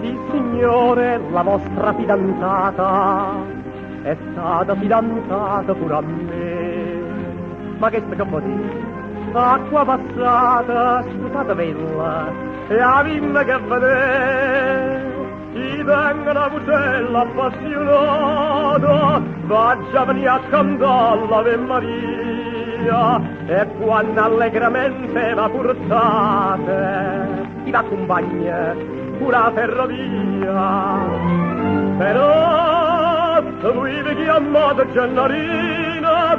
Sissignore, la vostra fidanzata è stata fidanzata pure a me. Ma che sta che vuol dire? Acqua passata, scusate bella, e avimma che vedere. I tengo una vucella appassionata, vaggia venire a cantare l'Ave Maria, e quando allegramente va portate, chi v'accompagna pure a ferrovia. Però voi vi chiamate Gennarina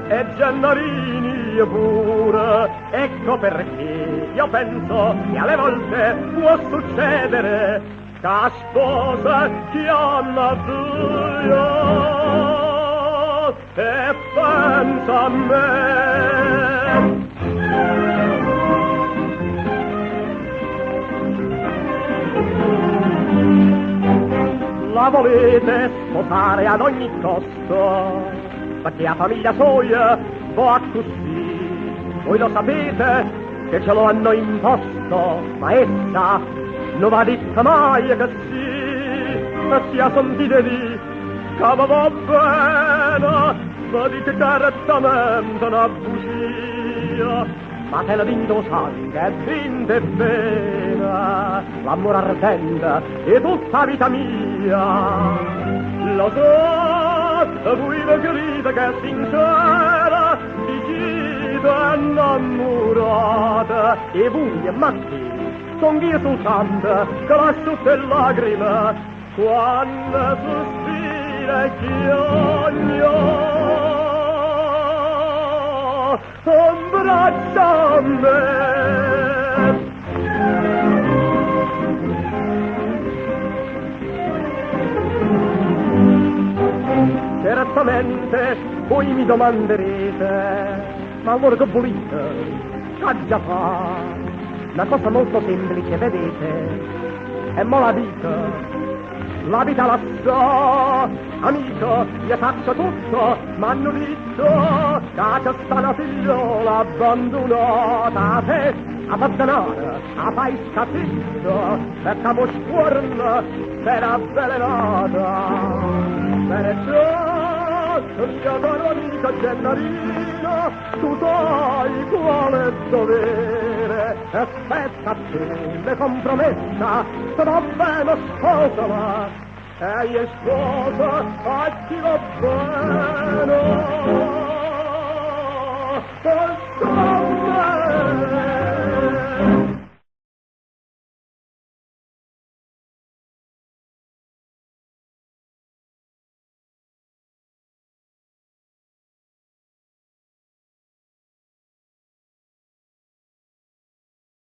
e Gennarini pure. Ecco perché io penso che alle volte può succedere che la sposa chiama Dio e pensa a me. La volete sposare ad ogni costo, perché la famiglia soia va così. Voi lo sapete che ce lo hanno imposto, ma essa non va detta mai che sì, ma sia sentite di che va bene, ma dite certamente una bugia. Ma te la dindo sangue e dinte vena, l'amore ardente è tutta vita mia. Lo so, voi mi credete che è sincera, dicite innamorata, e voi matti, son io soltanto che lascio te lacrime quando sospira e chiagno. Abbraccia a me. Certamente voi mi domanderete, ma allora che volete? Che già fa? Una cosa molto semplice, vedete? E mo la dico, la vita la so, amico, io faccio tutto, m'hanno detto che c'è sta una figliola abbandonata a te, a paddanare, a fai scapitto, e capo scuorno s'era avvelenata. Perciò, mio caro amico Gennarino, tu sai quale dovere, aspetta a te le compromessa, se va bene sposala, e io sposa a chi va bene.